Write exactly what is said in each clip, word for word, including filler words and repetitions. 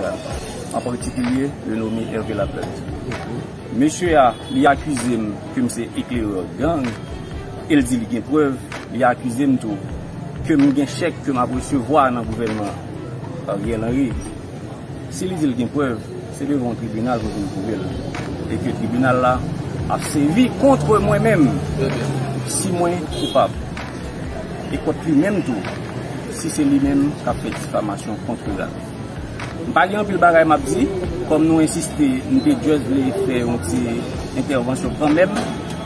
an patikilye le nome Hervé Laplante. Mesye a, li akize m ke m se eklerè gang, e l di li gen prèv, li akize m tou ke m gen chèk ke m ap resevwa nan gouvènman Ariel Henry. Si li di l gen prèv, se devan yon tribinal pou vin pwouve l. E ke tribinal la ap sèvi kont mwen menm, si mwen koupab. E kont li menm tou, si se li menm k ap fè difamasyon kont Rami. M pa gen anpil bagay m ap di, kòm nou ensiste, m te just vle fè yon ti entèvansyon kanmenm,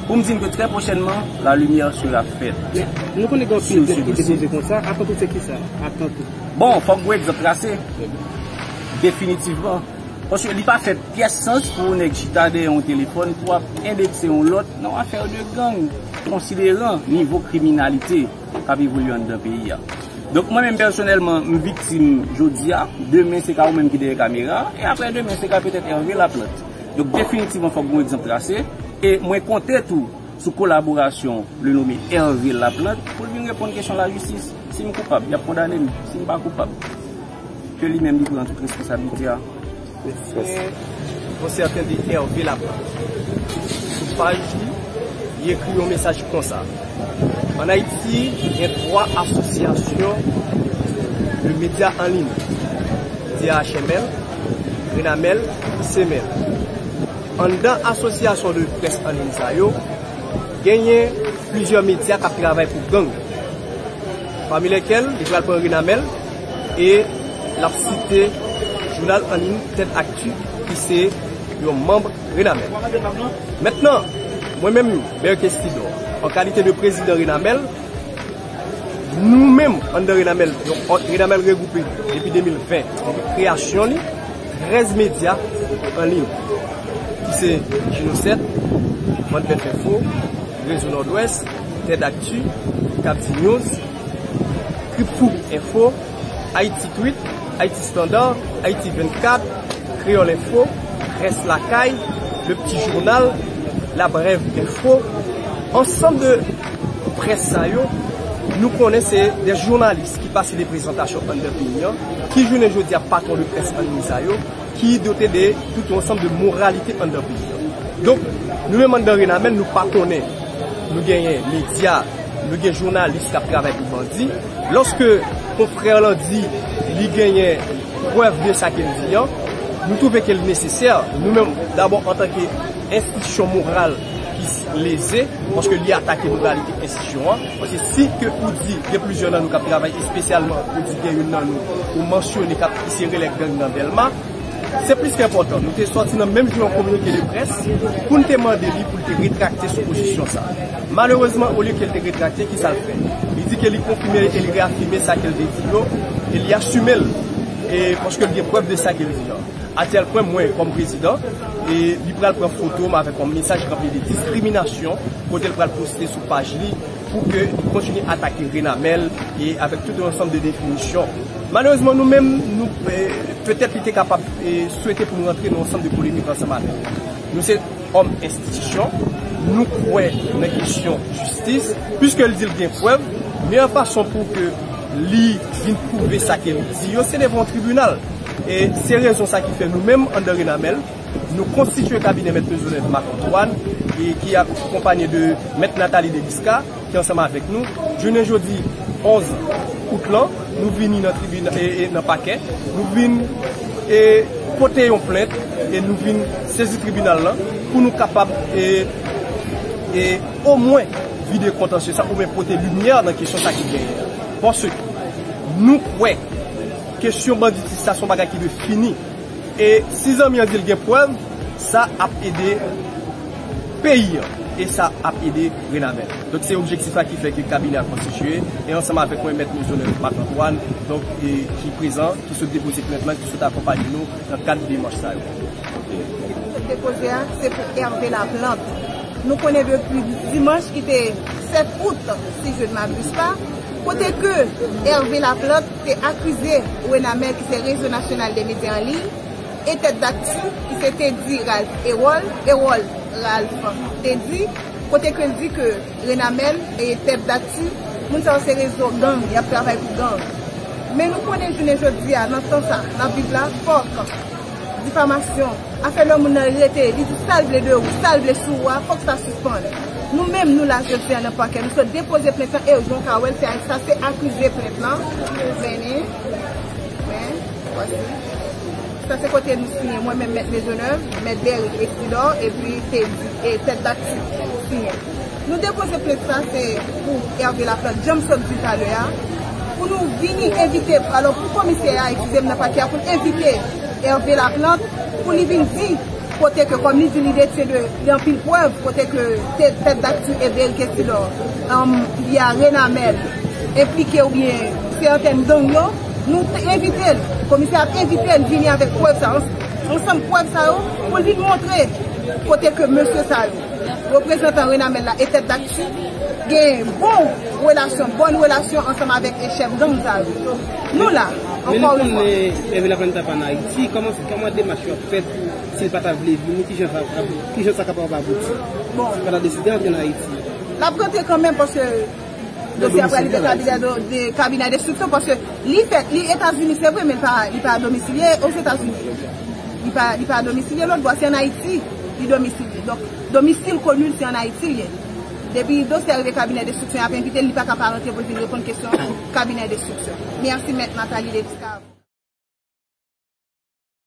pou m di n ke trè pwochènman, la limyè sera fèt. Men, nou konnen gen anpil tèt ki te poze konsa, atantou se kisa? Atantou. Bon, fòk gen egzanp trase. Definitivman. Paske li pa fè pyès sans pou yon nèg chita dèyè yon telefòn pou ap endekse yon lòt nan afè de gang, konsideran nivo kriminalite k ap evolye anndan peyi a. Donk, mwen menm pèsonèlman, m viktim jodi a, demen se ka ou menm ki dèyè kamera, e aprè demen se ka petèt Hervé Laplante. Donk, definitivman, fòk gen yon egzanp trase, e mwen konte tou sou kolaborasyon le nome Hervé Laplante pou l vin reponn kesyon lajistis. Si m koupab, y ap kondane m. Si m pa koupab, ke li menm li pran tout responsablite a. Konsènan de Hervé Laplante. Sou paj li, li ekri yon mesaj konsa: Ann Ayiti, gen twa asosyasyon de medya an liy, Medya H M L, Renamel, Semel. Anndan asosyasyon de près an liy sa yo, genyen plizyè medya k ap travay pou gang, pami lèkèl li pral pran Renamel, e l ap site jounal an liy Tèt Akti, ki se yon manm Renamel. Mentnan, mwen menm, Berke Stidor, an kalite de prezidan Renamel, nou menm, anndan Renamel, yon, Renamel regwoupe depi de mil ven, depi kreyasyon li, trèz medya an liy, ki se Jino sèt, Vant Bèf Enfo, Rezo Nòdwès, Tèt Akti, Kapdi News, Kripfou Enfo, Ayiti Tweet, Ayiti Standard, Ayiti vennkat, Kreyòl Enfo, Près Lakay, Le Petit Journal, La Brève Info, ansanm de près sa yo, nou konnen se de jounalis ki pase de prezantasyon anndan peyi an, ki jounen jodi a patwon de près an liy sa yo, ki dote de tout yon ansanm de moralite anndan peyi an. Donk, nou menm anndan Renamel, nou pa konnen nou genyen medya, nou gen jounalis k ap travay pou bandi. Lòske konfrè lan di li genyen prèv de sa ke l di an, nou twouve ke l nesesè, nou menm, dabò, antanke enstitisyon moral ki leze, paske li atake moralite enstitisyon an. Paske si ke ou di, gen plizyè nan nou k ap travay espesyalman, ou di gen youn nan nou, ou mansyone k ap, ki se relè gang nan Dèlma, se plis ke enpòtan. Nou te sòti nan menm jou yon kominike de près pou n te mande li pou l te retrakte sou pozisyon sa. Malerezman, olye ke l te retrakte, ki sa l fè? Li di ke li konfime e li reafime sa ke l te di yo, e li asime l, e paske l gen prèv de sa ke l di an. Atyèl pwen, mwen, kòm prezidan, e li pral pran foto m avèk yon mesaj ranpli de diskriminasyon, kote l pral poste sou paj li pou ke li kontinye atake Renamel e avèk tout yon ansanm de definisyon. Malerezman, nou menm, nou, e, petèt li te kapab, e, swete pou nou rantre nan yon ansanm de polemik ansanm avè l. Nou se òm enstitisyon, nou kwè nan kesyon jistis, piske l di l gen prèv, meyè fason pou ke li vin pwouve sa ke li di yo, se devan yon tribinal. E se rezon sa ki fè nou menm, anndan Renamel, nou konstitye kabinè Mèt Maisonneuve Marc Antoine, e ki akonpanye de Mèt Nathalie Delisca, ki ansanm avèk nou. Jounen jodi onz out lan, nou vini nan tribina-, e, e nan pakè, nou vin, e, pote yon plent, e nou vin sezi tribinal lan pou nou kapab, e, e omwen vide kontansye sa, oubyen pote limyè nan kesyon sa ki genyen an. Paske nou kwè kesyon banditis sa se yon bagay ki dwe fini. E si zanmi an di l gen prèv, sa ap ede peyi an. E sa ap ede Renamel. Donk, se objektif la ki fè ke kabinè a konstitye. E ansanm avèk mwen, Mèt Maisonneuve Marc Antoine, donk, e ki prezan, ki sot depoze plent lan, ki sot akonpaye nou nan kad demach sa yo. Depoze a, se pou Hervé Laplante. Nou konnen depi dimanch ki te sèt out, si je ne m'abuse pas, kote ke Hervé Laplante te akize Renamel, ki se Rezo Nasyonal de Medya an Liy, e Tèt Dakti, ki se Teddy Ralph Erol, Erol Ralph, te di, kote ke l di ke Renamel e Tèt Dakti, moun sa yo se rezo gang, y ap travay pou gang. Men nou konnen jounen jodi a, nan tan sa n ap viv la, fòk difamasyon, afè lè moun nan rete, li di sa l vle de ou, sa l vle sou ou a, fòk sa sispann. Nou menm, nou la jodi a nan pakè, nou sot depoze plent lan, e ou jan w ka wè l, se sa se akize plent lan. Vini, men, vwasi. Sa se kote nou siyen, mwen menm, Mèt Maisonneuve, Mèt Beric Exidor, epi Teddy, e Tèt Dakti siyen. Nou depoze plent sa, se pou Hervé Laplante, jan m sot di talè a, pou nou vini envite, alò, pou komisè a, eskize m, nan pakè a, pou l envite Hervé Laplante, pou li vin di, kote ke, kòm li di, li detyen de, de anpil prèv, kote ke Tèt Dakti e Beric Exidor, um, li a Renamel, enplike oubyen se antèn gang yo, nou te envite l, komisè a ap envite l vini avèk prèv sa, ans-, ansanm prèv sa yo, pou l vin montre kote ke mesye sa yo, reprezantan Renamel la e Tèt Dakti, gen bon relasyon, bòn relasyon ansanm avèk e chèf gang sa yo. Nou la, ankò yon fwa. Men nou konnen Hervé Laplante ap ann Ayiti, kòman, kòman demach yo ap fèt pou, si l pa ta vle vini, kijan sa, kijan sa kapab abouti? Bon. Si l pa ta deside antre ann Ayiti. L ap rantre kanmenm paske dosye a prale de kabinè de, de kabinè enstriksyon, paske li fèt, li Etazini, se vre, men li pa, li pa domisilye Ozetazini. Li pa, li pa domisilye lòt bò, se ann Ayiti li domisilye. Donk, domisil koni l, se ann Ayiti l ye. Depi dosye a rive kabinè enstriksyon, y ap envite l, li pa ka pa rantre pou l vin reponn kesyon kabinè enstriksyon. Mèsi, Mèt Nathalie Lescave.